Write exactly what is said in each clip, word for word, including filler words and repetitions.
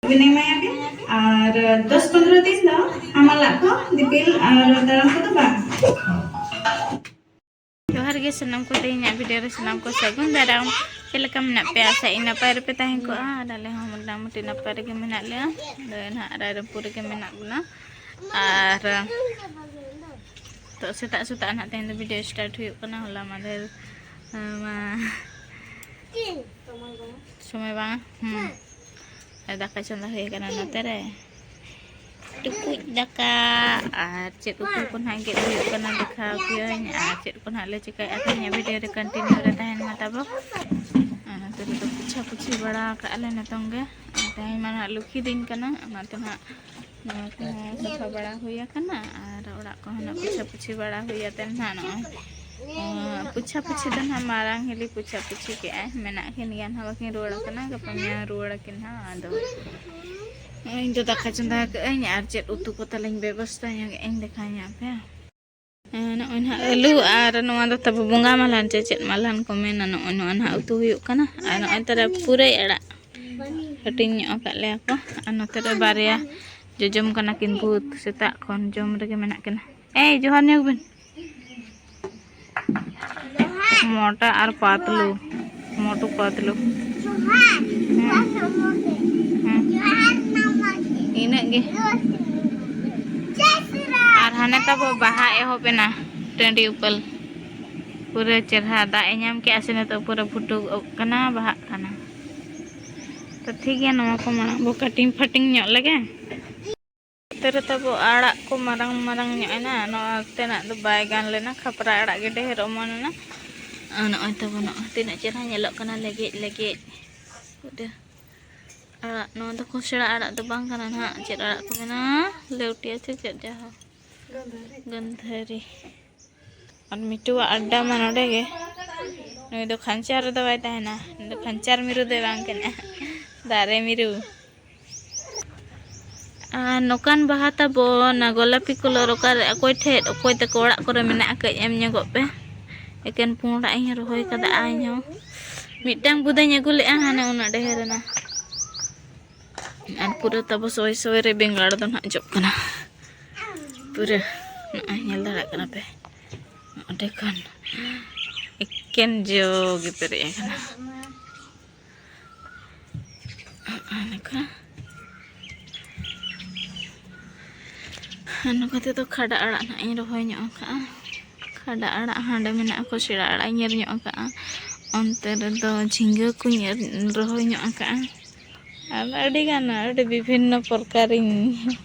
ᱵᱤᱱ ᱮᱢᱟᱭᱟ ᱵᱤᱱ᱾ ᱟᱨ ᱫᱚᱥ ᱯᱚᱱᱨᱚ ᱫᱤᱱ ᱫᱚ ᱦᱟᱢᱟᱞᱟᱜ ᱠᱚ ᱫᱤᱯᱤᱞ ᱟᱨ ᱫᱟᱨᱟᱢ ᱠᱚᱫᱚ ᱵᱟᱝ᱾ ᱡᱚᱦᱟᱨ ᱜᱮ ᱥᱟᱱᱟᱢ ᱠᱚ, ᱛᱮᱦᱮᱧᱟᱜ ᱵᱷᱤᱰᱤᱭᱳ ᱨᱮ ᱥᱟᱱᱟᱢ ᱠᱚ ᱥᱟᱹᱜᱩᱱ ᱫᱟᱨᱟᱢ᱾ ᱪᱮᱫ ᱞᱮᱠᱟ ᱢᱮᱱᱟᱜ ᱯᱮᱭᱟ? ᱟᱥᱟᱭᱟᱹᱧ ᱱᱟᱯᱟᱭ ᱨᱮᱯᱮ ᱛᱟᱦᱮᱸ ᱠᱚᱜᱼᱟ᱾ ᱟᱨ ᱟᱞᱮ ᱦᱚᱸ ᱢᱚᱴᱟᱢᱩᱴᱤ ᱱᱟᱯᱟᱭ ᱨᱮᱜᱮ ᱢᱮᱱᱟᱜ ᱞᱮᱭᱟ᱾ ᱟᱫᱚ ᱱᱟᱦᱟᱜ ᱨᱟᱭᱨᱚᱝᱯᱩᱨ ᱨᱮᱜᱮ ᱢᱮᱱᱟᱜ ᱵᱚᱱᱟ᱾ ᱟᱨ ᱛᱚ ᱥᱮᱛᱟᱜ ᱥᱮᱛᱟᱜ ᱱᱟᱦᱟᱜ ᱛᱮᱦᱮᱧ ᱫᱚ ᱵᱷᱤᱰᱤᱭᱳ ᱥᱴᱟᱨᱴ ᱦᱩᱭᱩᱜ ᱠᱟᱱᱟ᱾ ᱦᱚᱞᱟ ᱢᱟᱫᱷᱮᱨ, ᱟᱸ, ᱢᱟ ᱥᱚᱢᱚᱭ ᱵᱟᱝ, ᱦᱩᱸ᱾ ᱟᱨ ᱫᱟᱠᱟ ᱪᱚᱸᱫᱟ ᱦᱩᱭ ᱟᱠᱟᱱᱟ ᱱᱚᱛᱮ ᱨᱮ᱾ ᱴᱩᱠᱩᱡ ᱫᱟᱠᱟ ᱟᱨ ᱪᱮᱫ ᱩᱛᱩ ᱠᱚ ᱱᱟᱦᱟᱜ ᱜᱮᱫ ᱦᱩᱭᱩᱜ ᱠᱟᱱᱟ, ᱫᱮᱠᱷᱟᱣ ᱟᱯᱮᱭᱟᱹᱧ᱾ ᱟᱨ ᱪᱮᱫ ᱠᱚ ᱱᱟᱦᱟᱜ ᱞᱮ ᱪᱤᱠᱟᱹᱭᱟ, ᱛᱮᱦᱮᱧᱟᱜ ᱵᱷᱤᱰᱤᱭᱳ ᱨᱮ ᱠᱚᱱᱴᱤᱱᱤᱭᱩ ᱨᱮ ᱛᱟᱦᱮᱱ ᱢᱟ ᱛᱟᱵᱚ᱾ ᱟᱨ ᱱᱚᱛᱮ ᱨᱮᱫᱚ ᱯᱳᱪᱷᱟ ᱯᱳᱪᱷᱤ ᱵᱟᱲᱟ ᱟᱠᱟᱫ ᱞᱮ ᱱᱤᱛᱚᱝ ᱜᱮ᱾ ᱟᱨ ᱛᱮᱦᱮᱧ ᱢᱟ ᱱᱟᱦᱟᱜ ᱞᱩᱠᱷᱤ ᱫᱤᱱ ᱠᱟᱱᱟ, ᱚᱱᱟᱛᱮ ᱱᱟᱦᱟᱜ ᱱᱚᱣᱟ ᱠᱚᱦᱚᱸ ᱥᱟᱯᱷᱟ ᱵᱟᱲᱟ ᱦᱩᱭ ᱟᱠᱟᱱᱟ ᱟᱨ ᱚᱲᱟᱜ ᱠᱚᱦᱚᱸ ᱱᱟᱜ ᱯᱳᱪᱷᱟ ᱯᱳᱪᱷᱤ ᱵᱟᱲᱟ ᱦᱩᱭ ᱟᱛᱮ ᱱᱟᱦᱟᱜ ᱱᱚᱜᱼᱚᱭ, ᱟᱸ, ᱯᱳᱪᱷᱟ ᱯᱳᱪᱷᱤ ᱫᱚ ᱱᱟᱦᱟᱜ ᱢᱟᱨᱟᱝ ᱦᱤᱞᱤ ᱯᱳᱪᱷᱟ ᱯᱳᱪᱷᱤ ᱠᱮᱜᱼᱟᱭ᱾ ᱢᱮᱱᱟᱜ ᱠᱤᱱ ᱜᱮᱭᱟ ᱱᱟᱦᱟᱜ, ᱵᱟᱹᱠᱤᱱ ᱨᱩᱣᱟᱹᱲ ᱟᱠᱟᱱᱟ, ᱜᱟᱯᱟ ᱢᱮᱭᱟᱝ ᱨᱩᱣᱟᱹᱲ ᱟᱹᱠᱤᱱ ᱱᱟᱦᱟᱜ᱾ ᱟᱫᱚ ᱤᱧ ᱫᱚ ᱫᱟᱠᱟ ᱪᱚᱸᱫᱟ ᱠᱟᱜ ᱟᱹᱧ ᱟᱨ ᱪᱮᱫ ᱩᱛᱩ ᱠᱚ ᱛᱟᱞᱮᱧ ᱵᱮᱵᱚᱥᱛᱟ ᱧᱚᱜ ᱟᱹᱧ, ᱫᱮᱠᱷᱟᱣ ᱧᱚᱜ ᱟᱯᱮᱭᱟ᱾ ᱦᱮᱸ, ᱱᱚᱜᱼᱚᱭ ᱱᱟᱦᱟᱜ ᱟᱹᱞᱩ ᱟᱨ ᱱᱚᱣᱟ ᱫᱚ ᱛᱟᱵᱚ ᱵᱚᱸᱜᱟ ᱢᱟᱞᱦᱟᱱ ᱪᱮ ᱪᱮᱫ ᱢᱟᱞᱦᱟᱱ ᱠᱚ ᱢᱮᱱᱟ, ᱱᱚᱜᱼᱚᱭ ᱱᱚᱣᱟ ᱱᱟᱦᱟᱜ ᱩᱛᱩ ᱦᱩᱭᱩᱜ ᱠᱟᱱᱟ᱾ ᱟᱨ ᱱᱚᱜᱼᱚᱭ ᱛᱟᱨᱟ ᱯᱩᱨᱟᱹᱭ ᱟᱲᱟᱜ ᱦᱟᱹᱴᱤᱧ ᱧᱚᱜ ᱟᱠᱟᱫ ᱞᱮᱭᱟ ᱠᱚ᱾ ᱟᱨ ᱱᱚᱛᱮ ᱨᱮ ᱵᱟᱨᱭᱟ ᱡᱚᱡᱚᱢ ᱠᱟᱱᱟ ᱠᱤᱱ, ᱵᱷᱩᱛ ᱥᱮᱛᱟᱜ ᱠᱷᱚᱱ ᱡᱚᱢ ᱨᱮᱜᱮ ᱢᱮᱱᱟᱜ ᱠᱤᱱᱟ᱾ ᱮᱭ, ᱡᱚᱦᱟᱨ ᱧᱚᱜ ᱵᱤᱱ᱾ ᱢᱚᱴᱟ ᱟᱨ ᱯᱟᱛᱞᱩ, ᱢᱚᱴᱩ ᱯᱟᱛᱞᱩ᱾ ᱦᱮᱸ᱾ ᱦᱮᱸ᱾ ᱤᱱᱟᱹᱜ ᱜᱮ᱾ ᱟᱨ ᱦᱟᱱᱮ ᱛᱟᱵᱚ ᱵᱟᱦᱟ ᱮᱦᱚᱵ ᱮᱱᱟ, ᱴᱟᱺᱰᱤ ᱩᱯᱟᱹᱞ᱾ ᱯᱩᱨᱟᱹ ᱪᱮᱨᱦᱟ ᱫᱟᱜ ᱮ ᱧᱟᱢ ᱠᱮᱜᱼᱟ ᱥᱮ, ᱱᱤᱛᱚᱜ ᱯᱩᱨᱟᱹ ᱯᱷᱩᱴᱟᱹᱣ ᱜᱚᱜ ᱠᱟᱱᱟ, ᱵᱟᱦᱟᱜ ᱠᱟᱱᱟ᱾ ᱛᱚ ᱴᱷᱤᱠ ᱜᱮᱭᱟ, ᱱᱚᱣᱟ ᱠᱚ ᱢᱟᱲᱟᱝ ᱵᱚ ᱠᱟᱴᱤᱝ ᱯᱷᱟᱴᱤᱝ ᱧᱚᱜ ᱞᱮᱜᱮ᱾ ᱱᱚᱛᱮ ᱨᱮ ᱛᱟᱵᱚ ᱟᱲᱟᱜ ᱠᱚ ᱢᱟᱨᱟᱝ ᱢᱟᱨᱟᱝ ᱧᱚᱜ ᱮᱱᱟ᱾ ᱱᱚᱣᱟ ᱛᱮᱱᱟᱜ ᱫᱚ ᱵᱟᱭ ᱜᱟᱱ ᱞᱮᱱᱟ, ᱠᱷᱟᱯᱨᱟ ᱟᱲᱟᱜ ᱜᱮ ᱰᱷᱮᱨ ᱚᱢᱚᱱ ᱮᱱᱟ᱾ ᱟᱨ ᱱᱚᱜᱼᱚᱭ ᱛᱟᱵᱚ ᱱᱚᱜᱼᱚᱭ ᱛᱤᱱᱟᱹᱜ ᱪᱮᱨᱦᱟ ᱧᱮᱞᱚᱜ ᱠᱟᱱᱟ, ᱞᱮᱜᱮᱡ ᱞᱮᱜᱮᱡ᱾ ᱯᱩᱨᱟᱹ ᱟᱲᱟᱜ, ᱱᱚᱣᱟ ᱫᱚ ᱠᱷᱚᱥᱲᱟ ᱟᱲᱟᱜ ᱫᱚ ᱵᱟᱝ ᱠᱟᱱᱟ ᱱᱟᱦᱟᱜ, ᱪᱮᱫ ᱟᱲᱟᱜ ᱠᱚ ᱢᱮᱱᱟ, ᱞᱮᱣᱴᱤᱭᱟ ᱪᱮ ᱪᱮᱫ ᱡᱟᱦᱟᱸ᱾ ᱜᱟᱹᱱᱫᱷᱟᱹᱨᱤ᱾ ᱟᱨ ᱢᱤᱴᱩᱣᱟᱜ ᱟᱰᱰᱟ ᱢᱟ ᱱᱚᱰᱮ ᱜᱮ᱾ ᱱᱩᱭ ᱫᱚ ᱠᱷᱟᱧᱪᱟ ᱨᱮᱫᱚ ᱵᱟᱭ ᱛᱟᱦᱮᱱᱟ, ᱱᱩᱭ ᱫᱚ ᱠᱷᱟᱧᱪᱟᱨ ᱢᱤᱨᱩ ᱫᱚᱭ ᱵᱟᱝ ᱠᱟᱱᱟ, ᱫᱟᱨᱮ ᱢᱤᱨᱩ᱾ ᱟᱨ ᱱᱚᱝᱠᱟᱱ ᱵᱟᱦᱟ ᱛᱟᱵᱚ, ᱚᱱᱟ ᱜᱳᱞᱟᱯᱤ ᱠᱚᱞᱚᱨ ᱚᱠᱟᱨᱮ, ᱚᱠᱚᱭ ᱴᱷᱮᱡ, ᱚᱠᱚᱭ ᱛᱟᱠᱚ ᱚᱲᱟᱜ ᱠᱚᱨᱮ ᱢᱮᱱᱟᱜᱼᱟ, ᱠᱟᱹᱡ ᱮᱢ ᱧᱚᱜᱚᱜ ᱯᱮ᱾ ᱮᱠᱮᱱ ᱯᱩᱸᱰᱟᱜ ᱤᱧ ᱨᱚᱦᱚᱭ ᱠᱟᱫᱟ ᱤᱧ ᱦᱚᱸ᱾ ᱢᱤᱫᱴᱟᱝ ᱵᱩᱫᱟᱹᱧ ᱟᱹᱜᱩ ᱞᱮᱜᱼᱟ, ᱦᱟᱱᱮ ᱩᱱᱟᱹᱜ ᱰᱷᱮᱨ ᱮᱱᱟ᱾ ᱟᱨ ᱯᱩᱨᱟᱹ ᱛᱟᱵᱚ ᱥᱚᱭ ᱥᱚᱭ ᱨᱮ ᱵᱮᱸᱜᱟᱲ ᱫᱚ ᱱᱟᱦᱟᱜ ᱡᱚᱜ ᱠᱟᱱᱟ᱾ ᱯᱩᱨᱟᱹ ᱱᱚᱜᱼᱚᱭ ᱧᱮᱞ ᱫᱟᱲᱮᱭᱟᱜ ᱠᱟᱱᱟ ᱯᱮ, ᱚᱸᱰᱮ ᱠᱷᱚᱱ ᱮᱠᱮᱱ ᱡᱚ ᱜᱮ ᱯᱮᱨᱮᱡ ᱟᱠᱟᱱᱟ᱾ ᱱᱚᱜᱼᱚᱭ ᱱᱚᱝᱠᱟ᱾ ᱟᱨ ᱱᱚᱝᱠᱟ ᱛᱮᱫᱚ ᱠᱷᱟᱰᱟ ᱟᱲᱟᱜ ᱱᱟᱦᱟᱜ ᱤᱧ ᱨᱚᱦᱚᱭ ᱧᱚᱜ ᱟᱠᱟᱫᱼᱟ᱾ ᱠᱷᱟᱰᱟ ᱟᱲᱟᱜ ᱦᱟᱸᱰᱮ ᱢᱮᱱᱟᱜᱼᱟ, ᱠᱚ ᱥᱮᱬᱟ ᱟᱲᱟᱜ ᱤᱧ ᱮᱨ ᱧᱚᱜ ᱟᱠᱟᱫᱼᱟ᱾ ᱚᱱᱛᱮ ᱨᱮᱫᱚ ᱡᱷᱤᱸᱜᱟᱹ ᱠᱚᱧ ᱮᱨ, ᱨᱚᱦᱚᱭ ᱧᱚᱜ ᱟᱠᱟᱫᱼᱟ᱾ ᱟᱨ ᱟᱹᱰᱤ ᱜᱟᱱ, ᱟᱹᱰᱤ ᱵᱤᱵᱷᱤᱱᱱᱚ ᱯᱨᱚᱠᱟᱨᱤᱧ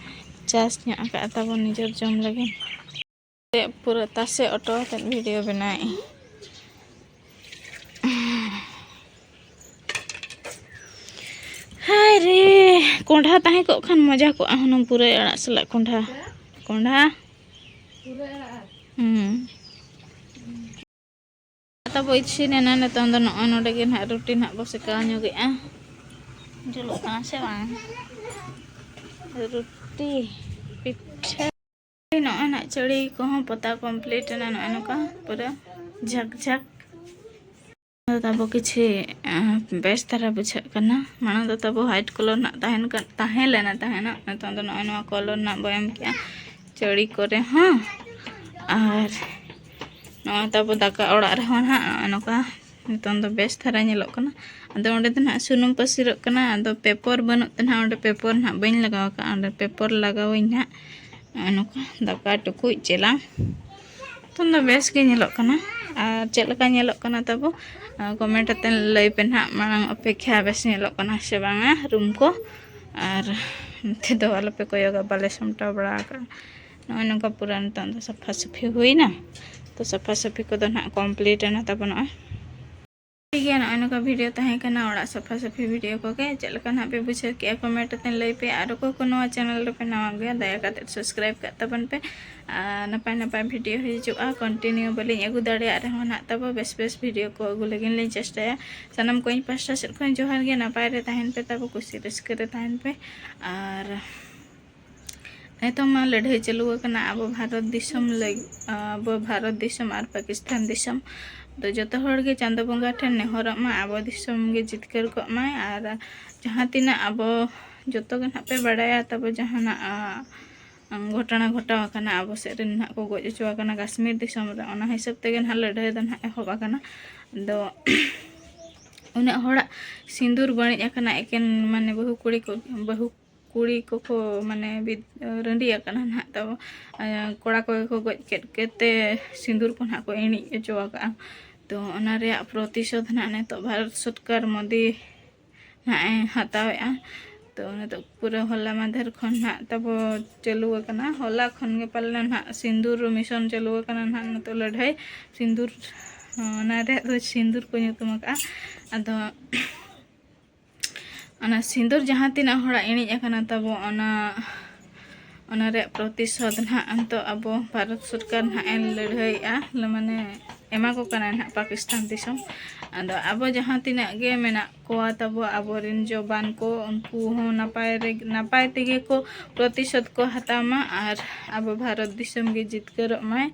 ᱪᱟᱥ ᱧᱚᱜ ᱟᱠᱟᱫᱼᱟ ᱛᱟᱵᱚᱱ ᱱᱤᱡᱮᱨ ᱡᱚᱢ ᱞᱟᱹᱜᱤᱫ᱾ ᱯᱩᱨᱟᱹ ᱛᱟᱥᱮ ᱚᱴᱚ ᱠᱟᱛᱮᱫ ᱵᱷᱤᱰᱤᱭᱳ ᱵᱮᱱᱟᱣᱮᱫ ᱟᱹᱧ᱾ ᱦᱟᱭ ᱨᱮ, ᱠᱚᱸᱰᱷᱟ ᱛᱟᱦᱮᱸ ᱠᱚᱜ ᱠᱷᱟᱱ ᱢᱚᱡᱟ ᱠᱚᱜᱼᱟ ᱦᱩᱱᱟᱹᱝ, ᱯᱩᱨᱟᱹᱭ ᱟᱲᱟᱜ ᱥᱟᱞᱟᱜ ᱠᱚᱸᱰᱷᱟ᱾ ᱠᱚᱸᱰᱷᱟ᱾ ᱦᱩᱸ᱾ ᱛᱟᱵᱚ ᱤᱥᱤᱱ ᱮᱱᱟ, ᱱᱤᱛᱚᱝ ᱫᱚ ᱱᱚᱜᱼᱚᱭ ᱱᱚᱰᱮ ᱜᱮ ᱱᱟᱦᱟᱜ ᱨᱩᱴᱤ ᱱᱟᱦᱟᱜ ᱵᱚ ᱥᱮᱠᱟᱣ ᱧᱚᱜᱮᱜᱼᱟ᱾ ᱡᱩᱞᱩᱜ ᱠᱟᱱᱟ ᱥᱮ ᱵᱟᱝ? ᱨᱩᱴᱤ, ᱯᱤᱴᱷᱟᱹ᱾ ᱱᱚᱜᱼᱚᱭ ᱱᱟᱦᱟᱜ ᱪᱟᱹᱲᱤ ᱠᱚᱦᱚᱸ ᱯᱚᱛᱟᱣ ᱠᱚᱢᱯᱞᱤᱴ ᱮᱱᱟ, ᱱᱚᱜᱼᱚᱭ ᱱᱚᱝᱠᱟ ᱯᱩᱨᱟᱹ ᱡᱷᱟᱠ ᱡᱷᱟᱠ᱾ ᱛᱟᱵᱚ ᱠᱤᱪᱷᱤ, ᱟᱸ, ᱵᱮᱥ ᱫᱷᱟᱨᱟ ᱵᱩᱡᱷᱟᱹᱜ ᱠᱟᱱᱟ᱾ ᱢᱟᱲᱟᱝ ᱫᱚ ᱛᱟᱵᱚ ᱦᱟᱭᱤᱴ ᱠᱟᱞᱟᱨ ᱱᱟᱜ ᱛᱟᱦᱮᱱ ᱠᱟᱱ, ᱛᱟᱦᱮᱸ ᱞᱮᱱᱟ ᱛᱟᱦᱮᱱᱟ᱾ ᱱᱤᱛᱚᱝ ᱫᱚ ᱱᱚᱜᱼᱚᱭ ᱱᱚᱣᱟ ᱠᱟᱞᱟᱨ ᱱᱟᱜ ᱵᱚ ᱮᱢ ᱠᱮᱜᱼᱟ ᱪᱟᱹᱲᱤ ᱠᱚᱨᱮ ᱦᱚᱸ᱾ ᱟᱨ ᱱᱚᱜᱼᱚᱭ ᱛᱟᱵᱚ ᱫᱟᱠᱟ ᱚᱲᱟᱜ ᱨᱮᱦᱚᱸ ᱱᱟᱦᱟᱜ ᱱᱚᱜᱼᱚᱭ ᱱᱚᱝᱠᱟ ᱱᱤᱛᱚᱝ ᱫᱚ ᱵᱮᱥ ᱫᱷᱟᱨᱟ ᱧᱮᱞᱚᱜ ᱠᱟᱱᱟ᱾ ᱟᱫᱚ ᱚᱸᱰᱮ ᱫᱚ ᱱᱟᱦᱟᱜ ᱥᱩᱱᱩᱢ ᱯᱟᱹᱥᱤᱨᱚᱜ ᱠᱟᱱᱟ, ᱟᱫᱚ ᱯᱮᱯᱚᱨ ᱵᱟᱹᱱᱩᱜ ᱛᱮ ᱱᱟᱦᱟᱜ ᱚᱸᱰᱮ ᱯᱮᱯᱚᱨ ᱱᱟᱦᱟᱜ ᱵᱟᱹᱧ ᱞᱟᱜᱟᱣ ᱟᱠᱟᱫᱼᱟ᱾ ᱚᱸᱰᱮ ᱯᱮᱯᱚᱨ ᱞᱟᱜᱟᱣᱟᱹᱧ ᱱᱟᱦᱟᱜ᱾ ᱱᱚᱜᱼᱚᱭ ᱱᱚᱝᱠᱟ ᱫᱟᱠᱟ ᱴᱩᱠᱩᱡ ᱪᱮᱞᱟᱝ᱾ ᱱᱤᱛᱚᱝ ᱫᱚ ᱵᱮᱥ ᱜᱮ ᱧᱮᱞᱚᱜ ᱠᱟᱱᱟ᱾ ᱟᱨ ᱪᱮᱫ ᱞᱮᱠᱟ ᱧᱮᱞᱚᱜ ᱠᱟᱱᱟ ᱛᱟᱵᱚ, ᱟᱨ comment ᱟᱛᱮ ᱞᱟᱹᱭ ᱯᱮ ᱱᱟᱦᱟᱜ, ᱢᱟᱲᱟᱝ ᱚᱯᱮᱠᱷᱟ ᱵᱮᱥ ᱧᱮᱞᱚᱜ ᱠᱟᱱᱟ ᱥᱮ ᱵᱟᱝᱟ ᱨᱩᱢ ᱠᱚ᱾ ᱟᱨ ᱱᱚᱛᱮ ᱫᱚ ᱟᱞᱚᱯᱮ ᱠᱚᱭᱚᱜᱟ, ᱵᱟᱞᱮ ᱥᱟᱢᱴᱟᱣ ᱵᱟᱲᱟ ᱟᱠᱟᱫᱼᱟ᱾ ᱱᱚᱜᱼᱚᱭ ᱱᱚᱝᱠᱟ ᱯᱩᱨᱟᱹ ᱱᱤᱛᱚᱝ ᱫᱚ ᱥᱟᱯᱷᱟ ᱥᱟᱹᱯᱷᱤ ᱦᱩᱭᱱᱟ᱾ ᱛᱚ ᱥᱟᱯᱷᱟ ᱥᱟᱹᱯᱷᱤ ᱠᱚᱫᱚ ᱱᱟᱦᱟᱜ complete ᱮᱱᱟ ᱛᱟᱵᱚ ᱱᱚᱜᱼᱚᱭ᱾ ᱴᱷᱤᱠ ᱜᱮᱭᱟ, ᱱᱚᱜᱼᱚᱭ ᱱᱚᱝᱠᱟ video ᱛᱟᱦᱮᱸ ᱠᱟᱱᱟ ᱚᱲᱟᱜ ᱥᱟᱯᱷᱟ ᱥᱟᱹᱯᱷᱤ video ᱠᱚᱜᱮ᱾ ᱪᱮᱫ ᱞᱮᱠᱟ ᱱᱟᱦᱟᱜ ᱯᱮ ᱵᱩᱡᱷᱟᱹᱣ ᱠᱮᱜᱼᱟ comment ᱟᱛᱮ ᱞᱟᱹᱭ ᱯᱮ᱾ ᱟᱨ ᱚᱠᱚᱭ ᱠᱚ ᱱᱚᱣᱟ channel ᱨᱮᱯᱮ ᱱᱟᱣᱟ ᱜᱮᱭᱟ, ᱫᱟᱭᱟ ᱠᱟᱛᱮ subscribe ᱠᱟᱜ ᱛᱟᱵᱚᱱ ᱯᱮ᱾ ᱟᱨ ᱱᱟᱯᱟᱭ ᱱᱟᱯᱟᱭ video ᱦᱤᱡᱩᱜᱼᱟ, continue ᱵᱟᱹᱞᱤᱧ ᱟᱹᱜᱩ ᱫᱟᱲᱮᱭᱟᱜ ᱨᱮᱦᱚᱸ ᱱᱟᱦᱟᱜ ᱛᱟᱵᱚ ᱵᱮᱥ ᱵᱮᱥ video ᱠᱚ ᱟᱹᱜᱩ ᱞᱟᱹᱜᱤᱫ ᱞᱤᱧ ᱪᱮᱥᱴᱟᱭᱟ᱾ ᱥᱟᱱᱟᱢ ᱠᱚ ᱤᱧ ᱯᱟᱦᱴᱟ ᱥᱮᱫ ᱠᱷᱚᱱ ᱡᱚᱦᱟᱨ ᱜᱮ, ᱱᱟᱯᱟᱭ ᱨᱮ ᱛᱟᱦᱮᱱ ᱯᱮ ᱛᱟᱵᱚ, ᱠᱩᱥᱤ ᱨᱟᱹᱥᱠᱟᱹ ᱨᱮ ᱛᱟᱦᱮᱱ ᱯᱮ᱾ ᱟᱨ ᱱᱤᱛᱚᱝ ᱢᱟ ᱞᱟᱹᱲᱦᱟᱹᱭ ᱪᱟᱹᱞᱩ ᱟᱠᱟᱱᱟ ᱟᱵᱚ ᱵᱷᱟᱨᱚᱛ ᱫᱤᱥᱚᱢ ᱞᱟᱹᱜᱤᱫ, ᱟᱵᱚ ᱵᱷᱟᱨᱚᱛ ᱫᱤᱥᱚᱢ ᱟᱨ ᱯᱟᱠᱤᱥᱛᱟᱱ ᱫᱤᱥᱚᱢ᱾ ᱫᱚ ᱡᱚᱛᱚ ᱦᱚᱲ ᱜᱮ ᱪᱟᱸᱫᱚ ᱵᱚᱸᱜᱟ ᱴᱷᱮᱱ ᱱᱮᱦᱚᱨᱚᱜ ᱢᱟ, ᱟᱵᱚ ᱫᱤᱥᱚᱢ ᱜᱮ ᱡᱤᱛᱠᱟᱹᱨ ᱠᱚᱜ ᱢᱟᱭ᱾ ᱟᱨ ᱡᱟᱦᱟᱸ ᱛᱤᱱᱟᱹᱜ ᱟᱵᱚ ᱡᱚᱛᱚ ᱜᱮ ᱱᱟᱦᱟᱜ ᱯᱮ ᱵᱟᱲᱟᱭᱟ, ᱛᱟᱵᱚ ᱡᱟᱦᱟᱱᱟᱜ ᱟ, ᱜᱷᱚᱴᱚᱱᱟ ᱜᱷᱚᱴᱟᱣ ᱟᱠᱟᱱᱟ, ᱟᱵᱚ ᱥᱮᱫ ᱨᱮᱱ ᱱᱟᱦᱟᱜ ᱠᱚ ᱜᱚᱡ ᱦᱚᱪᱚ ᱟᱠᱟᱱᱟ ᱠᱟᱥᱢᱤᱨ ᱫᱤᱥᱚᱢ ᱨᱮ, ᱚᱱᱟ ᱦᱤᱥᱟᱹᱵ ᱛᱮᱜᱮ ᱱᱟᱦᱟᱜ ᱞᱟᱹᱲᱦᱟᱹᱭ ᱫᱚ ᱱᱟᱦᱟᱜ ᱮᱦᱚᱵ ᱟᱠᱟᱱᱟ᱾ ᱟᱫᱚ ᱩᱱᱟᱹᱜ ᱦᱚᱲᱟᱜ ᱥᱤᱸᱫᱩᱨ ᱵᱟᱹᱲᱤᱡ ᱟᱠᱟᱱᱟ, ᱮᱠᱮᱱ ᱢᱟᱱᱮ ᱵᱟᱹᱦᱩ ᱠᱩᱲᱤ ᱠᱚ, ᱵᱟᱹᱦᱩ ᱠᱩᱲᱤ ᱠᱚᱠᱚ ᱢᱟᱱᱮ ᱵᱤᱫ-, ᱨᱟᱺᱰᱤ ᱟᱠᱟᱱᱟ ᱱᱟᱦᱟᱜ᱾ ᱛᱟᱵᱚ ᱟ, ᱠᱚᱲᱟ ᱠᱚᱜᱮ ᱠᱚ ᱜᱚᱡ ᱠᱮᱫ ᱠᱚᱛᱮ ᱥᱤᱸᱫᱩᱨ ᱠᱚ ᱱᱟᱦᱟᱜ ᱠᱚ ᱤᱬᱤᱡ ᱦᱚᱪᱚ ᱟᱠᱟᱫᱼᱟ᱾ ᱛᱚ ᱚᱱᱟ ᱨᱮᱭᱟᱜ ᱯᱨᱚᱛᱤᱥᱳᱫᱷ ᱱᱟᱦᱟᱜ ᱱᱤᱛᱚᱜ ᱵᱷᱟᱨᱚᱛ ᱥᱚᱨᱠᱟᱨ ᱢᱳᱫᱤ ᱱᱟᱦᱟᱜ ᱮ ᱦᱟᱛᱟᱣᱮᱫᱼᱟ᱾ ᱛᱚ ᱱᱤᱛᱚᱜ ᱯᱩᱨᱟᱹ ᱦᱚᱞᱟ ᱢᱟᱫᱷᱮᱨ ᱠᱷᱚᱱ ᱱᱟᱦᱟᱜ ᱛᱟᱵᱚ ᱪᱟᱹᱞᱩ ᱟᱠᱟᱱᱟ, ᱦᱚᱞᱟ ᱠᱷᱚᱱ ᱜᱮ ᱯᱟᱞᱮ ᱱᱟᱦᱟᱜ ᱥᱤᱸᱫᱩᱨ ᱢᱤᱥᱚᱱ ᱪᱟᱹᱞᱩ ᱟᱠᱟᱱᱟ ᱱᱟᱦᱟᱜ ᱱᱤᱛᱚᱜ ᱞᱟᱹᱲᱦᱟᱹᱭ ᱥᱤᱸᱫᱩᱨ, ᱚᱱᱟ ᱨᱮᱭᱟᱜ ᱫᱚ ᱥᱤᱸᱫᱩᱨ ᱠᱚ ᱧᱩᱛᱩᱢ ᱟᱠᱟᱫᱼᱟ᱾ ᱟᱫᱚ ᱚᱱᱟ ᱥᱤᱸᱫᱩᱨ ᱡᱟᱦᱟᱸ ᱛᱤᱱᱟᱹᱜ ᱦᱚᱲᱟᱜ ᱤᱬᱤᱡ ᱟᱠᱟᱱᱟ ᱛᱟᱵᱚ, ᱚᱱᱟ, ᱚᱱᱟ ᱨᱮᱭᱟᱜ ᱯᱨᱚᱛᱤᱥᱳᱫᱷ ᱱᱟᱦᱟᱜ ᱱᱤᱛᱚᱜ ᱟᱵᱚ ᱵᱷᱟᱨᱚᱛ ᱥᱚᱨᱠᱟᱨ ᱱᱟᱦᱟᱜ ᱮ ᱞᱟᱹᱲᱦᱟᱹᱭᱮᱫᱼᱟ, ᱢᱟᱱᱮ ᱮᱢᱟ ᱠᱚ ᱠᱟᱱᱟᱭ ᱱᱟᱦᱟᱜ ᱯᱟᱠᱤᱥᱛᱟᱱ ᱫᱤᱥᱚᱢ᱾ ᱟᱫᱚ ᱟᱵᱚ ᱡᱟᱦᱟᱸ ᱛᱤᱱᱟᱹᱜ ᱜᱮ ᱢᱮᱱᱟᱜ ᱠᱚᱣᱟ ᱛᱟᱵᱚ ᱟᱵᱚᱨᱮᱱ ᱡᱚᱵᱟᱱ ᱠᱚ, ᱩᱱᱠᱩ ᱦᱚᱸ ᱱᱟᱯᱟᱭ ᱨᱮ, ᱱᱟᱯᱟᱭ ᱛᱮᱜᱮ ᱠᱚ ᱯᱨᱚᱛᱤᱥᱳᱫᱷ ᱠᱚ ᱦᱟᱛᱟᱣ ᱢᱟ ᱟᱨ ᱟᱵᱚ ᱵᱷᱟᱨᱚᱛ ᱫᱤᱥᱚᱢ ᱜᱮ ᱡᱤᱛᱠᱟᱹᱨᱚᱜ ᱢᱟᱭ᱾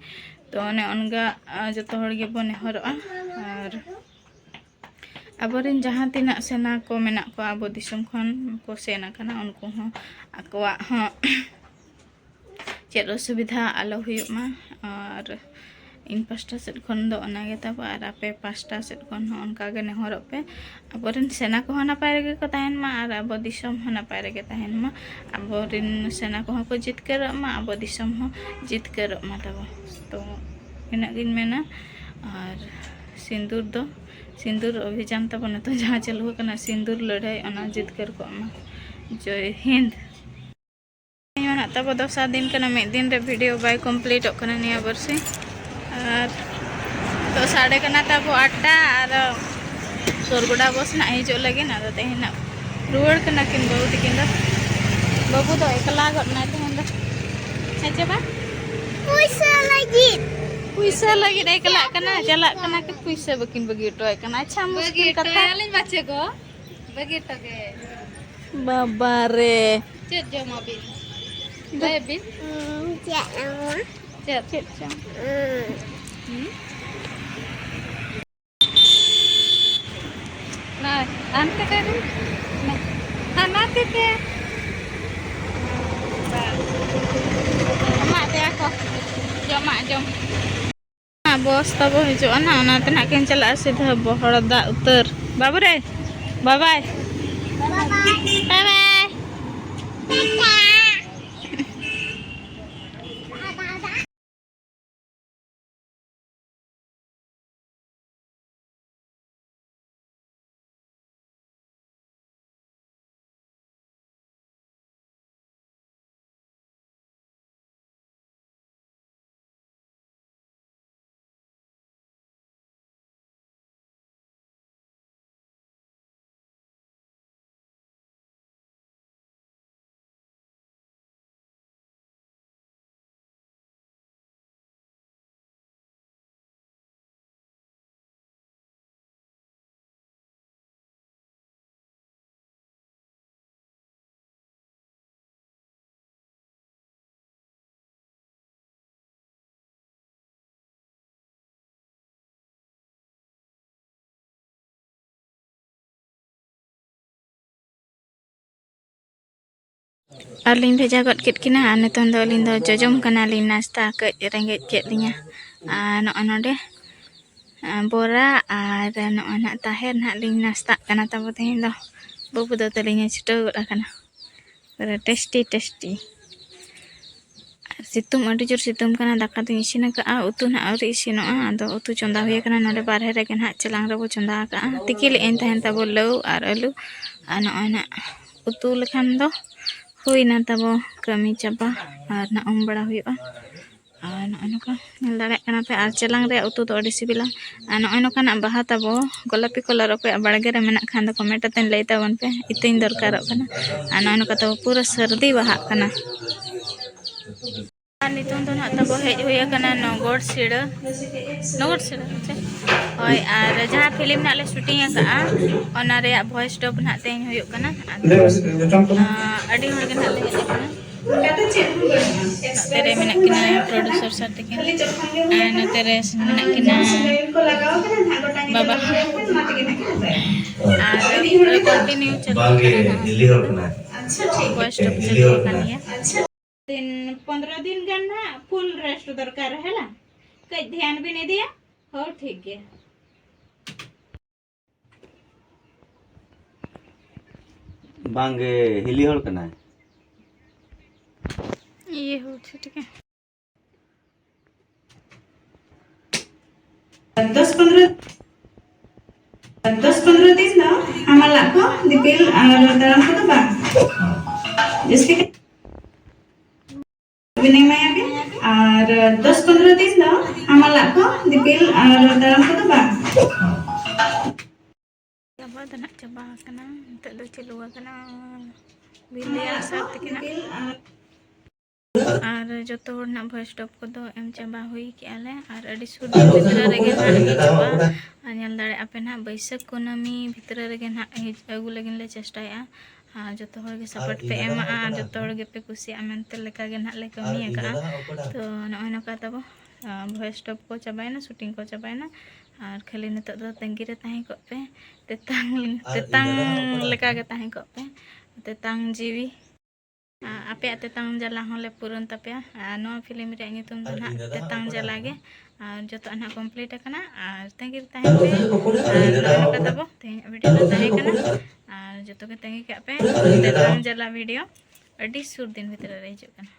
ᱛᱚ ᱚᱱᱮ ᱚᱱᱠᱟ, ᱟ, ᱡᱚᱛᱚ ᱦᱚᱲ ᱜᱮᱵᱚᱱ ᱱᱮᱦᱚᱨᱚᱜᱼᱟ᱾ ᱟᱨ ᱟᱵᱚᱨᱮᱱ ᱡᱟᱦᱟᱸ ᱛᱤᱱᱟᱹᱜ ᱥᱮᱱᱟ ᱠᱚ ᱢᱮᱱᱟᱜ ᱠᱚᱣᱟ ᱟᱵᱚ ᱫᱤᱥᱚᱢ ᱠᱷᱚᱱ ᱠᱚ ᱥᱮᱱ ᱟᱠᱟᱱᱟ, ᱩᱱᱠᱩ ᱦᱚᱸ ᱟᱠᱚᱣᱟᱜ ᱦᱚᱸ ᱪᱮᱫ ᱚᱥᱩᱵᱤᱫᱷᱟ ᱟᱞᱚ ᱦᱩᱭᱩᱜ ᱢᱟ᱾ ᱟᱨ ᱤᱧ ᱯᱟᱥᱴᱟ ᱥᱮᱫ ᱠᱷᱚᱱ ᱫᱚ ᱚᱱᱟᱜᱮ ᱛᱟᱵᱚ, ᱟᱨ ᱟᱯᱮ ᱯᱟᱥᱴᱟ ᱥᱮᱫ ᱠᱷᱚᱱ ᱦᱚᱸ ᱚᱱᱠᱟᱜᱮ ᱱᱮᱦᱚᱨᱚᱜ ᱯᱮ, ᱟᱵᱚᱨᱮᱱ ᱥᱮᱱᱟ ᱠᱚᱦᱚᱸ ᱱᱟᱯᱟᱭ ᱨᱮᱜᱮ ᱠᱚ ᱛᱟᱦᱮᱱ ᱢᱟ ᱟᱨ ᱟᱵᱚ ᱫᱤᱥᱚᱢ ᱦᱚᱸ ᱱᱟᱯᱟᱭ ᱨᱮᱜᱮ ᱛᱟᱦᱮᱱ ᱢᱟ, ᱟᱵᱚᱨᱮᱱ ᱥᱮᱱᱟ ᱠᱚᱦᱚᱸ ᱠᱚ ᱡᱤᱛᱠᱟᱹᱨᱚᱜ ᱢᱟ, ᱟᱵᱚ ᱫᱤᱥᱚᱢ ᱦᱚᱸ ᱡᱤᱛᱠᱟᱹᱨᱚᱜ ᱢᱟ ᱛᱟᱵᱚ᱾ ᱛᱚ ᱤᱱᱟᱹᱜ ᱜᱤᱧ ᱢᱮᱱᱟ᱾ ᱟᱨ ᱥᱤᱸᱫᱩᱨ ᱫᱚ, ᱥᱤᱸᱫᱩᱨ ᱚᱵᱷᱤᱡᱟᱱ ᱛᱟᱵᱚ ᱱᱤᱛᱚᱜ ᱡᱟᱦᱟᱸ ᱪᱟᱹᱞᱩ ᱟᱠᱟᱱᱟ, ᱥᱤᱸᱫᱩᱨ ᱞᱟᱹᱲᱦᱟᱹᱭ, ᱚᱱᱟ ᱡᱤᱛᱠᱟᱹᱨ ᱠᱚᱜ ᱢᱟ᱾ ᱡᱚᱭ ᱦᱤᱱᱫ᱾ ᱛᱮᱦᱮᱧ ᱢᱟ ᱱᱟᱜ ᱛᱟᱵᱚ ᱫᱚᱥᱟᱨ ᱫᱤᱱ ᱠᱟᱱᱟ, ᱢᱤᱫ ᱫᱤᱱ ᱨᱮ ᱵᱷᱤᱰᱤᱭᱳ ᱵᱟᱭ ᱠᱚᱢᱯᱞᱤᱴᱚᱜ ᱠᱟᱱᱟ ᱱᱤᱭᱟᱹ ᱵᱟᱨᱥᱤᱧ᱾ ᱟᱨ ᱱᱤᱛᱚᱜ ᱥᱟᱰᱮ ᱠᱟᱱᱟ ᱛᱟᱵᱚ ᱟᱴᱴᱟ, ᱟᱨ ᱥᱳᱨᱜᱚᱰᱟ ᱵᱚᱥ ᱱᱟᱜ ᱦᱤᱡᱩᱜ ᱞᱟᱹᱜᱤᱫ᱾ ᱟᱫᱚ ᱛᱮᱦᱮᱧ ᱱᱟᱜ ᱨᱩᱣᱟᱹᱲ ᱠᱟᱱᱟ ᱠᱤᱱ ᱵᱟᱹᱵᱩ ᱛᱟᱹᱠᱤᱱ ᱫᱚ᱾ ᱵᱟᱹᱵᱩ ᱫᱚ ᱮᱠᱞᱟ ᱜᱚᱫ ᱱᱟᱭ ᱛᱮᱦᱮᱧ ᱫᱚ᱾ ᱦᱮᱸ ᱪᱮ ᱵᱟᱝ? ᱯᱩᱭᱥᱟᱹ ᱞᱟᱹᱜᱤᱫ᱾ ᱯᱩᱭᱥᱟᱹ ᱞᱟᱹᱜᱤᱫ ᱮᱠᱞᱟᱜ ᱠᱟᱱᱟ, ᱪᱟᱞᱟᱜ ᱠᱟᱱᱟ ᱠᱤᱱ, ᱯᱩᱭᱥᱟᱹ ᱵᱟᱹᱠᱤᱱ ᱵᱟᱹᱜᱤ ᱦᱚᱴᱚ ᱟᱭ ᱠᱟᱱᱟ᱾ ᱟᱪᱪᱷᱟ, ᱵᱟᱹᱜᱤ ᱢᱩᱥᱠᱤᱞ ᱠᱟᱛᱷᱟ᱾ ᱦᱚᱴᱚᱭᱟᱞᱤᱧ ᱵᱟᱪᱮ ᱜᱚ, ᱵᱟᱹᱜᱤ ᱦᱚᱴᱚ ᱜᱮ᱾ ᱵᱟᱵᱟ ᱨᱮ᱾ ᱪᱮᱫ ᱡᱚᱢᱟᱵᱤᱱ? ᱞᱟᱹᱭ ᱵᱤᱱ᱾ ᱩᱸ, ᱪᱮᱫ ᱮᱢ? ᱪᱮᱫ? ᱪᱮᱫ ᱪᱚᱝ? ᱩᱸ᱾ ᱦᱩᱸ? ᱱᱚᱜᱼᱚᱭ, ᱦᱟᱱᱛᱮ ᱠᱟᱭ ᱵᱤᱱ᱾ ᱱᱮ, ᱦᱟᱱᱟ ᱮᱢᱟᱜ ᱯᱮᱭᱟ ᱠᱚ ᱡᱚᱢᱟᱜ ᱡᱚᱢ᱾ ᱵᱚᱥ ᱛᱟᱵᱚ ᱦᱤᱡᱩᱜᱼᱟ ᱱᱟᱜ, ᱚᱱᱟᱛᱮ ᱱᱟᱜ ᱠᱤᱱ ᱪᱟᱞᱟᱜᱼᱟ ᱥᱤᱫᱷᱟᱹ ᱵᱚᱦᱚᱲ ᱫᱟᱜ ᱩᱛᱟᱹᱨ᱾ ᱵᱟᱹᱵᱩ ᱨᱮ, ᱵᱟᱵᱟᱭ, ᱵᱟᱵᱟᱭ᱾ ᱟᱨᱞᱤᱧ ᱵᱷᱮᱡᱟ ᱜᱚᱫ ᱠᱮᱫ ᱠᱤᱱᱟ᱾ ᱟᱨ ᱱᱤᱛᱚᱝ ᱫᱚ ᱟᱹᱞᱤᱧ ᱫᱚ ᱡᱚᱡᱚᱢ ᱠᱟᱱᱟᱞᱤᱧ, ᱱᱟᱥᱛᱟ ᱠᱟᱹᱡ ᱨᱮᱸᱜᱮᱡ ᱠᱮᱫ ᱞᱤᱧᱟ᱾ ᱟᱨ ᱱᱚᱜᱼᱚᱭ ᱱᱚᱰᱮ, ᱟᱨ ᱵᱚᱨᱟ ᱟᱨ ᱱᱚᱜᱼᱚᱭ ᱱᱟᱜ ᱛᱟᱦᱮᱨ ᱱᱟᱜ ᱞᱤᱧ ᱱᱟᱥᱛᱟᱜ ᱠᱟᱱᱟ ᱛᱟᱵᱚ ᱛᱮᱦᱮᱧ ᱫᱚ᱾ ᱵᱟᱹᱵᱩ ᱫᱚ ᱛᱟᱹᱞᱤᱧ ᱮ ᱪᱷᱩᱴᱟᱹᱣ ᱜᱚᱫ ᱟᱠᱟᱱᱟ᱾ ᱯᱩᱨᱟᱹ ᱴᱮᱥᱴᱤ ᱴᱮᱥᱴᱤ᱾ ᱟᱨ ᱥᱤᱛᱩᱝ, ᱟᱹᱰᱤ ᱡᱳᱨ ᱥᱤᱛᱩᱝ ᱠᱟᱱᱟ᱾ ᱫᱟᱠᱟ ᱫᱚᱧ ᱤᱥᱤᱱ ᱟᱠᱟᱫᱼᱟ, ᱩᱛᱩ ᱱᱟᱜ ᱟᱹᱣᱨᱤ ᱤᱥᱤᱱᱚᱜᱼᱟ᱾ ᱟᱫᱚ ᱩᱛᱩ ᱪᱚᱸᱫᱟ ᱦᱩᱭ ᱟᱠᱟᱱᱟ ᱱᱚᱰᱮ ᱵᱟᱨᱦᱮ ᱨᱮᱜᱮ ᱱᱟᱜ ᱪᱮᱞᱟᱝ ᱨᱮᱵᱚ ᱪᱚᱸᱫᱟ ᱟᱠᱟᱫᱼᱟ᱾ ᱛᱤᱠᱤ ᱞᱮᱫ ᱟᱹᱧ ᱛᱟᱦᱮᱱ ᱛᱟᱵᱚ ᱞᱟᱹᱣ ᱟᱨ ᱟᱹᱞᱩ, ᱟᱨ ᱱᱚᱜᱼᱚᱭ ᱱᱟᱜ ᱩᱛᱩ ᱞᱮᱠᱷᱟᱱ ᱫᱚ ᱦᱩᱭᱱᱟ ᱛᱟᱵᱚ ᱠᱟᱹᱢᱤ ᱪᱟᱵᱟ᱾ ᱟᱨ ᱱᱟᱜ ᱩᱢ ᱵᱟᱲᱟ ᱦᱩᱭᱩᱜᱼᱟ᱾ ᱟᱨ ᱱᱚᱜᱼᱚᱭ ᱱᱚᱝᱠᱟ ᱧᱮᱞ ᱫᱟᱲᱮᱭᱟᱜ ᱠᱟᱱᱟ ᱯᱮ, ᱟᱨ ᱪᱮᱞᱟᱝ ᱨᱮᱭᱟᱜ ᱩᱛᱩ ᱫᱚ ᱟᱹᱰᱤ ᱥᱤᱵᱤᱞᱟ᱾ ᱟᱨ ᱱᱚᱜᱼᱚᱭ ᱱᱚᱝᱠᱟᱱᱟᱜ ᱵᱟᱦᱟ ᱛᱟᱵᱚ ᱜᱳᱞᱟᱯᱤ ᱠᱟᱞᱟᱨ ᱚᱠᱚᱭᱟᱜ ᱵᱟᱲᱜᱮ ᱨᱮ ᱢᱮᱱᱟᱜ ᱠᱷᱟᱱ ᱫᱚ ᱠᱚᱢᱮᱱᱴ ᱟᱛᱮ ᱞᱟᱹᱭ ᱛᱟᱵᱚᱱ ᱯᱮ, ᱤᱛᱟᱹᱧ ᱫᱚᱨᱠᱟᱨᱚᱜ ᱠᱟᱱᱟ᱾ ᱟᱨ ᱱᱚᱜᱼᱚᱭ ᱱᱚᱝᱠᱟ ᱛᱟᱵᱚ ᱯᱩᱨᱟᱹ ᱥᱟᱹᱨᱫᱤ ᱵᱟᱦᱟᱜ ᱠᱟᱱᱟ᱾ ᱟᱨ ᱱᱤᱛᱚᱝ ᱫᱚ ᱱᱟᱦᱟᱜ ᱛᱟᱵᱚ ᱦᱮᱡ ᱦᱩᱭ ᱟᱠᱟᱱᱟ ᱱᱚᱜᱚᱨ ᱥᱤᱲᱟᱹ, ᱱᱚᱜᱚᱨ ᱥᱤᱲᱟᱹ ᱪᱮ? ᱦᱳᱭ, ᱟᱨ ᱡᱟᱦᱟᱸ ᱯᱷᱤᱞᱢ ᱱᱟᱦᱟᱜ ᱞᱮ ᱥᱩᱴᱤᱝ ᱟᱠᱟᱫᱼᱟ, ᱚᱱᱟ ᱨᱮᱭᱟᱜ ᱵᱷᱚᱭᱮᱥ ᱰᱚᱵ ᱱᱟᱦᱟᱜ ᱛᱮᱦᱮᱧ ᱦᱩᱭᱩᱜ ᱠᱟᱱᱟ᱾ ᱟᱫᱚ, ᱟᱸ, ᱟᱹᱰᱤ ᱦᱚᱲ ᱜᱮ ᱱᱟᱦᱟᱜ ᱞᱮ ᱦᱮᱡ ᱟᱠᱟᱱᱟ᱾ ᱱᱚᱛᱮ ᱨᱮ ᱢᱮᱱᱟᱜ ᱠᱤᱱᱟ producer sir ᱛᱟᱹᱠᱤᱱ, ᱟᱨ ᱱᱚᱛᱮ ᱨᱮ ᱢᱮᱱᱟᱜ ᱠᱤᱱᱟ ᱵᱟᱵᱟ᱾ ᱟᱨ continue ᱪᱟᱹᱞᱩ ᱟᱠᱟᱱᱟ ᱱᱟᱦᱟᱜ᱾ ᱵᱚᱭᱮᱥ ᱴᱚᱯ ᱪᱟᱹᱞᱩ ᱟᱠᱟᱱ ᱜᱮᱭᱟ᱾ ᱫᱤᱱ, ᱯᱚᱱᱫᱽᱨᱚ ᱫᱤᱱ ᱜᱟᱱ ᱱᱟᱦᱟᱜ full rest ᱫᱚᱨᱠᱟᱨ ᱦᱮᱞᱟ᱾ ᱠᱟᱹᱡ ᱫᱷᱮᱭᱟᱱ ᱵᱤᱱ ᱤᱫᱤᱭᱟ᱾ ᱦᱳ, ᱴᱷᱤᱠ ᱜᱮᱭᱟ᱾ ᱵᱟᱝᱜᱮ, ᱦᱤᱞᱤ ᱦᱚᱲ ᱠᱟᱱᱟᱭ᱾ ᱤᱭᱟᱹ ᱦᱳ, ᱴᱷᱤᱠ ᱜᱮᱭᱟ᱾ ᱫᱚᱥ ᱯᱚᱱᱨᱚ, ᱫᱚᱥ ᱯᱚᱱᱨᱚ ᱫᱤᱱ ᱫᱚ ᱦᱟᱢᱟᱞᱟᱜ ᱠᱚ ᱫᱤᱯᱤᱞ ᱟᱨ ᱫᱟᱲᱟᱢ ᱠᱚᱫᱚ ᱵᱟᱝ᱾ ᱡᱟᱹᱥᱛᱤ ᱠᱟᱛᱮ ᱵᱤᱱ ᱮᱢᱟᱭᱟ ᱵᱤᱱ᱾ ᱟᱨ ᱫᱚᱥ ᱯᱚᱱᱨᱚ ᱫᱤᱱ ᱫᱚ ᱦᱟᱢᱟᱞᱟᱜ ᱠᱚ ᱫᱤᱯᱤᱞ ᱟᱨ ᱫᱟᱲᱟᱢ ᱠᱚᱫᱚ ᱵᱟᱝ᱾ ᱪᱟᱵᱟ ᱫᱚ ᱱᱟᱜ ᱪᱟᱵᱟ ᱟᱠᱟᱱᱟ, ᱱᱤᱛᱚᱜ ᱫᱚ ᱪᱟᱹᱞᱩ ᱟᱠᱟᱱᱟ ᱵᱤᱞᱤ ᱟᱨ ᱥᱟᱨ ᱛᱟᱹᱠᱤᱱᱟᱜ᱾ ᱟᱨ ᱡᱚᱛᱚ ᱦᱚᱲ ᱱᱟᱜ voice stop ᱠᱚᱫᱚ ᱮᱢ ᱪᱟᱵᱟ ᱦᱩᱭ ᱠᱮᱜᱼᱟ ᱞᱮ, ᱟᱨ ᱟᱹᱰᱤ ᱥᱩᱨ ᱫᱤᱱ ᱵᱷᱤᱛᱨᱤ ᱨᱮᱜᱮ ᱱᱟᱜ ᱦᱤᱡᱩᱜᱼᱟ᱾ ᱟᱨ ᱧᱮᱞ ᱫᱟᱲᱮᱭᱟᱜᱼᱟ ᱯᱮ ᱱᱟᱜ, ᱵᱟᱹᱭᱥᱟᱹᱠᱷ ᱠᱩᱱᱟᱹᱢᱤ ᱵᱷᱤᱛᱨᱤ ᱨᱮᱜᱮ ᱱᱟᱜ ᱦᱤᱡ-, ᱟᱹᱜᱩ ᱞᱟᱹᱜᱤᱫ ᱞᱮ ᱪᱮᱥᱴᱟᱭᱟ᱾ ᱟᱨ ᱡᱚᱛᱚ ᱦᱚᱲ ᱜᱮ support ᱯᱮ ᱮᱢᱟᱜᱼᱟ, ᱟᱨ ᱡᱚᱛᱚ ᱦᱚᱲ ᱜᱮᱯᱮ ᱠᱩᱥᱤᱭᱟᱜᱼᱟ ᱢᱮᱱᱛᱮ ᱞᱮᱠᱟ ᱜᱮ ᱱᱟᱜ ᱞᱮ ᱠᱟᱹᱢᱤ ᱟᱠᱟᱜᱼᱟ᱾ ᱛᱚ ᱱᱚᱜᱼᱚᱭ ᱱᱚᱝᱠᱟ ᱛᱟᱵᱚ, ᱟᱨ voice stop ᱠᱚ ᱪᱟᱵᱟᱭᱮᱱᱟ, shooting ᱠᱚ ᱪᱟᱵᱟᱭᱮᱱᱟ, ᱟᱨ ᱠᱷᱟᱹᱞᱤ ᱱᱤᱛᱚᱜ ᱫᱚ ᱛᱟᱺᱜᱤ ᱨᱮ ᱛᱟᱦᱮᱸ ᱠᱚᱜ ᱯᱮ, ᱛᱮᱛᱟᱝ, ᱛᱮᱛᱟᱝ ᱞᱮᱠᱟ ᱜᱮ ᱛᱟᱦᱮᱸ ᱠᱚᱜ ᱯᱮ, ᱛᱮᱛᱟᱝ ᱡᱤᱣᱤ᱾ ᱟ-, ᱟᱯᱮᱭᱟᱜ ᱛᱮᱛᱟᱝ ᱡᱟᱞᱟ ᱦᱚᱸᱞᱮ ᱯᱩᱨᱚᱱ ᱛᱟᱯᱮᱭᱟ᱾ ᱟᱨ ᱱᱚᱣᱟ film ᱨᱮᱭᱟᱜ ᱧᱩᱛᱩᱢ ᱫᱚ ᱱᱟᱦᱟᱜ ᱛᱮᱛᱟᱝ ᱡᱟᱞᱟ ᱜᱮ᱾ ᱟᱨ ᱡᱚᱛᱚᱣᱟᱜ ᱱᱟᱦᱟᱜ complete ᱟᱠᱟᱱᱟ, ᱟᱨ ᱛᱟᱺᱜᱤ ᱨᱮ ᱛᱟᱦᱮᱱ ᱯᱮ᱾ ᱟᱨ ᱱᱚᱜᱼᱚᱭ ᱱᱚᱝᱠᱟ ᱛᱟᱵᱚ ᱛᱮᱦᱮᱧᱟᱜ video ᱫᱚ ᱛᱟᱦᱮᱸ ᱠᱟᱱᱟ᱾ ᱟᱨ ᱡᱚᱛᱚ ᱜᱮ ᱛᱟᱺᱜᱤ ᱠᱟᱜ ᱯᱮ, ᱛᱮᱛᱟᱝ ᱡᱟᱞᱟ video ᱟᱹᱰᱤ ᱥᱩᱨ ᱫᱤᱱ ᱵᱷᱤᱛᱨᱤ ᱨᱮ ᱦᱤᱡᱩᱜ ᱠᱟᱱᱟ᱾